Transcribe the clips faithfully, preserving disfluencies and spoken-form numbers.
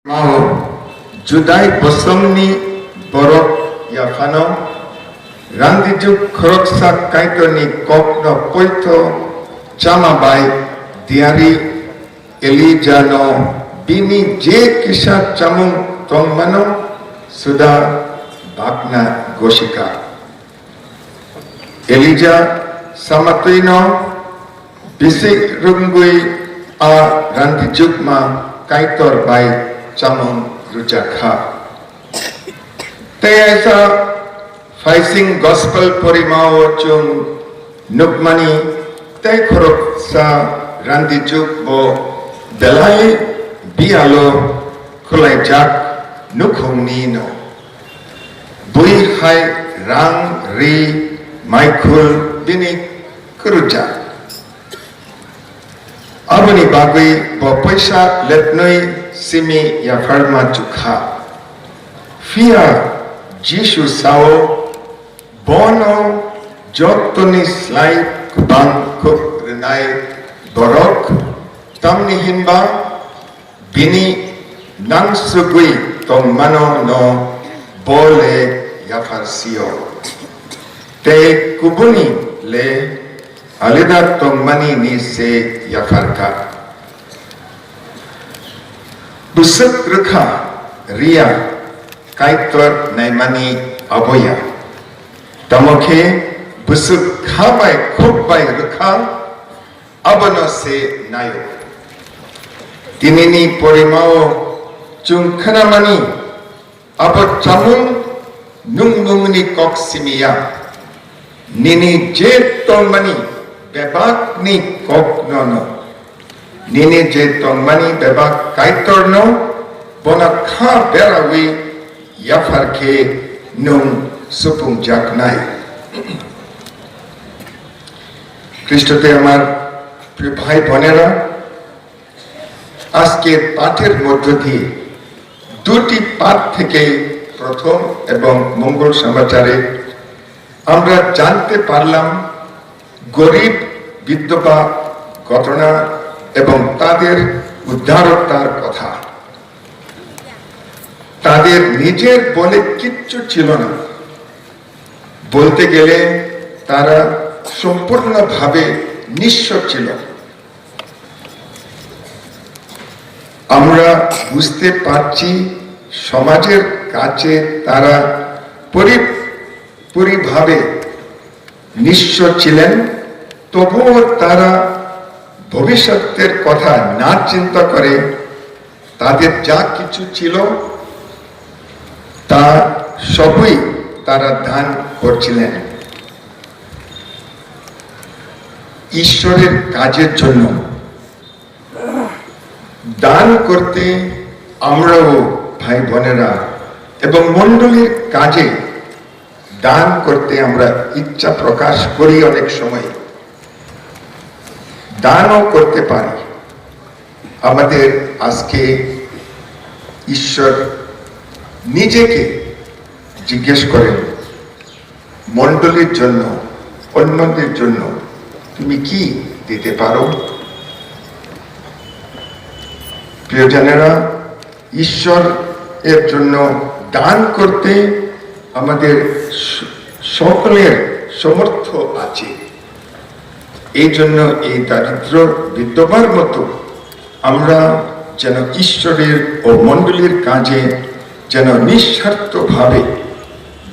Mao Judai bosongni borok yaphano randijwk khoroksa Kaitorni kokno poito chama bai diari Elijano bini je kisa chamung tongmano suda bakna gosika. Elija samatwino bisi rwngwi a randijwkma Kaitor bai chamung rwjakha. Tei aisa phaising gospel porimao chwng nukmani tei khoroksa randijwk bo belai biyalo khwlaijak nukhungni no. Bui hai rang ri maikhul bini kwrwjak. Aboni bagwi bo poisa letnwi simi yapharma chukha. Phiya Jisu sao, bono jottoni slai kwbang kuk rwnai borok, tamni hinba bini nangsugwi tongmano no bo le yaphar sio. Tei kubuni le alida tongmani ni se yaphar ka. Bwswk rwkha riya Kaitor naimani aboya. Tamo khe bwswk kha bai khuk bai rwkha abono se naio. Tinini porimao chwng khnamani abo chamung nungmungni kok simiya. Nini je tongmani bebakni kokno no. Nini je tongmani bebak Kaitorno bono kha berawi yaphar khe nwng supungjaknai. Khristo tei amar প্রিয় ভাই বোনেরা, আজকের পাঠের মধ্য দিয়ে দুটি পাঠ থেকে প্রথম এবং মঙ্গল সমাচারে আমরা জানতে পারলাম গরিব বিধবা ঘটনা এবং তাদের উদ্ধারতার কথা। তাদের নিজের বলে কিচ্ছু ছিল না, বলতে গেলে তারা সম্পূর্ণভাবে নিঃস্ব ছিল। আমরা বুঝতে পারছি সমাজের কাছে তারা পরি- পরিভাবে নিঃস্ব ছিলেন, তবুও তারা ভবিষ্যতের কথা না চিন্তা করে তাদের যা কিছু ছিল তা সবই তারা দান করছিলেন। ঈশ্বরের কাজের জন্য দান করতে আমরাও, ভাই বোনেরা, এবং মণ্ডলীর কাজে দান করতে আমরা ইচ্ছা প্রকাশ করি অনেক সময়, দানও করতে পারি। আমাদের আজকে ঈশ্বর নিজেকে জিজ্ঞেস করেন, মণ্ডলীর জন্য, অন্যদের জন্য তুমি কি দিতে পারো? প্রিয়জনেরা, ঈশ্বর এর জন্য দান করতে আমাদের স- সকলের সমর্থ আছে। এই জন্য এই দারিদ্র বিধবার মতো আমরা যেন ঈশ্বরের ও মণ্ডলীর কাজে যেন নিঃস্বার্থভাবে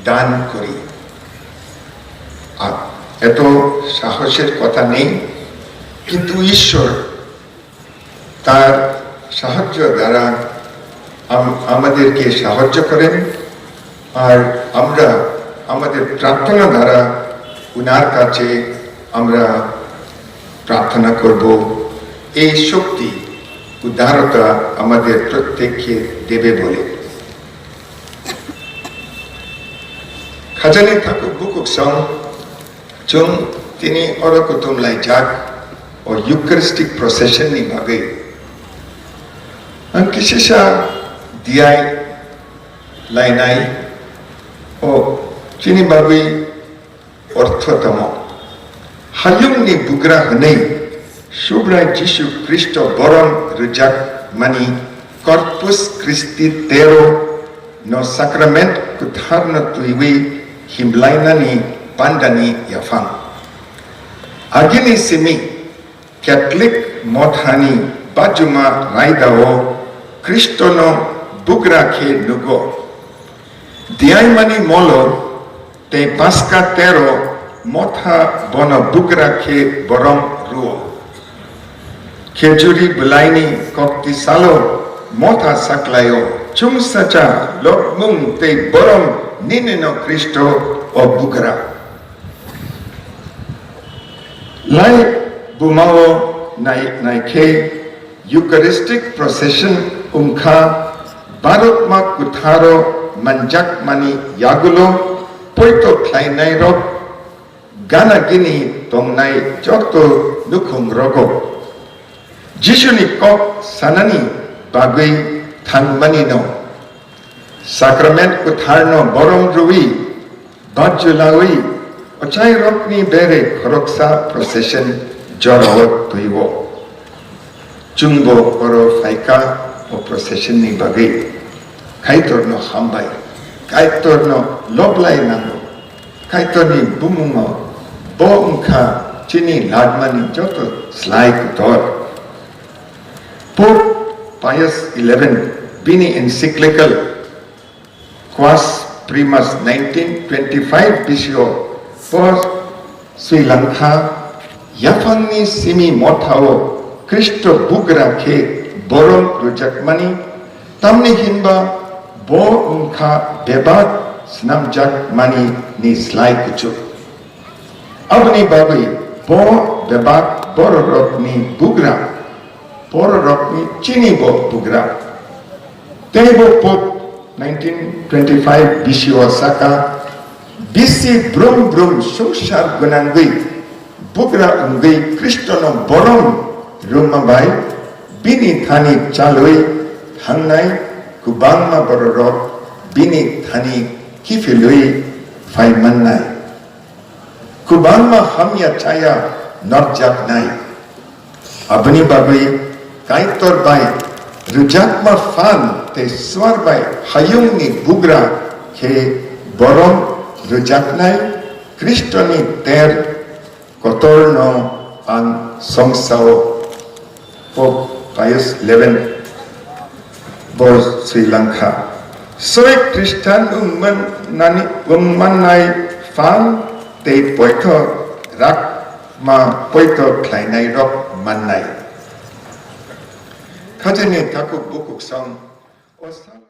দান করি। আর এত সাহসের কথা নেই, কিন্তু ঈশ্বর তার সাহায্য দ্বারা আম- আমাদেরকে সাহায্য করেন। আর আমরা আমাদের প্রার্থনা দ্বারা উনার কাছে আমরা প্রার্থনা করব। এই শক্তি, উদারতা আমাদের প্রত্যেককে দেবে বলে। Khajani thakuk bukuk song chwng tini oro kutum laijak o Eucharistic procession ni bagwi. Ang kisisa diai lainai o chini bagwi ortho tamo. Hayungni bugra hwnwi Subrai Jisu Khristo borom rwjak mani Corpus Christi tero no Sacrament kwtharno twiwi himlainani pandani yaphang. Agini simi Catholic mothani bajuma raidao Khristono bugra khe nugo. Diaimani molo tei Paska tero motha bono bugra khe borom ruo. Khejuri bwlaini kokti salo motha saklaio chwngsacha lobmung tei borom ninino Khristo o bugra. Lai bumao nai, naikhe Eucharistic procession wngkha, barokma kwtharo manjakmani yagulo poito khlainairok gana gini tongnai joto nukhungrogo Jisuni kok sanani bagwi thangmanino. Sacrament kwtharno borom rwui, bajulaui, ochairokni bere khoroksa procession jorao twiwo. Chwngbo oro phaikha o procession ni bagwi. Kaitorno hambai, Kaitorno loblai nango. Kaitorni bumungo bo wngkha chini lagmani joto slai kotor. Pope Pius eleven bini encyclical Quas Primas nineteen twenty-five bisio por swi langkha, yaphangni simi mothao Khristo bugra khe borom rwjakmani, tamni hinba bo wngkha bebak snamjakmani ni slai kuchuk. Aboni bagwi bo bebak bororokni bugra, bororokni chini bo bugra. Tei bo Pope nineteen twenty-five bisio saka, bisi brum brum swngchar gwnangwi bugra wngwi Khristono borom rwma bai bini thani chalwi thangnai kwbangma bororok bini thani kiphilwi phai mannai. Kwbangma hamya chaya norjaknai. Aboni bagwi Kaitor bai rwjakma phan tei swar bai hayungni bugra khe borom rwjaknai Khristoni ter kotorno ang songsao. Pope Pius eleven bo swi langkha. Soi Khristan wngmannani, wngmannai phan tei poito rakma poito khlainairok mannai. Khajani takhuk bukhuk song o sal